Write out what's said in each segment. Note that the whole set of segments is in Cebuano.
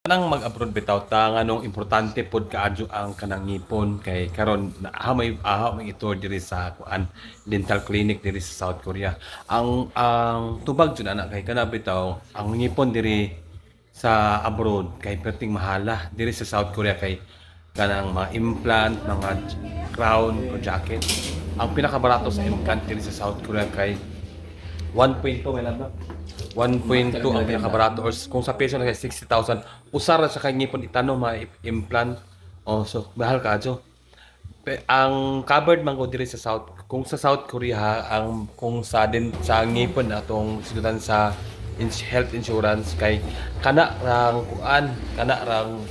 Kanang mag-abroad bitaw ta, nganong importante pod kaadyo ang kanang ngipon, kay karon aha may ito diri sa kuan, dental clinic diri sa South Korea. Ang tubag jud ana kay kana bitaw ang ngipon diri sa abroad kay perting mahala. Diri sa South Korea kay kanang mga implant, mga crown o jacket. Ang pinakabarato sa implant diri sa South Korea kay 1.2, may na 1.2 ang pinakabarato, or kung sa peso na kay 60,000. Usa ra sa kay ngipon itanom ma implant. Oh, so mahal kaadyo. Ang covered man ko diri sa South, kung sa South Korea, ang kung sa din sa ngipon atong sigutan sa health insurance kay kana rang kuan, kana rang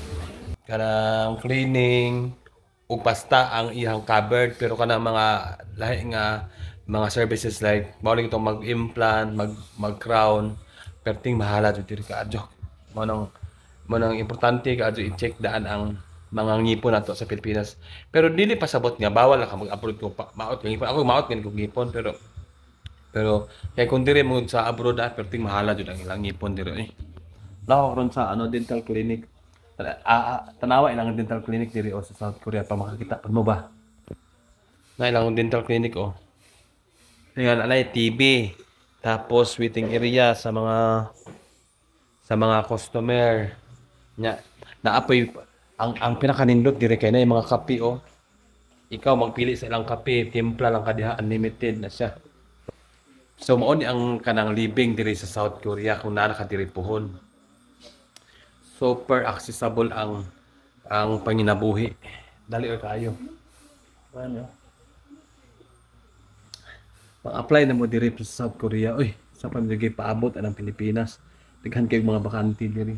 kanang cleaning ug pasta ang iyang covered, pero kana mga lahi nga mga services like mao lagi itong mag-implant, mag-crown, perting mahala jud diri kaadyo. Mao nang importante kaadyo i-check daan ang mga ngipon nato sa Pilipinas. Pero dili pasabot nga bawal na ka mag-abroad kung maot ka ngipon. Ako maot gani kog ngipon, pero kay kung diri mo sa abroad ah, perting mahala jud ang ilang ngipon diri eh. Nako karon sa ano, dental clinic. Tanawa ilang dental clinic diri o sa South Korea pa makakita pa mo ba? Na ilang dental clinic oh. Tingnan anay TV. Tapos waiting area sa mga customer. Nya naapoy ang pinakanindot diri kay na yung mga kape oh. Ikaw magpili sa ilang kape, timpla lang ka diha, unlimited na siya. So mao ni ang kanang living diri sa South Korea kung naa ka diri puhon. Super accessible ang panginabuhi. Dali ra kayo. Ano? Pang-apply na mo diri sa South Korea. Uy, sa pa paabot ang Pilipinas. Daghan kay mga bakante diri.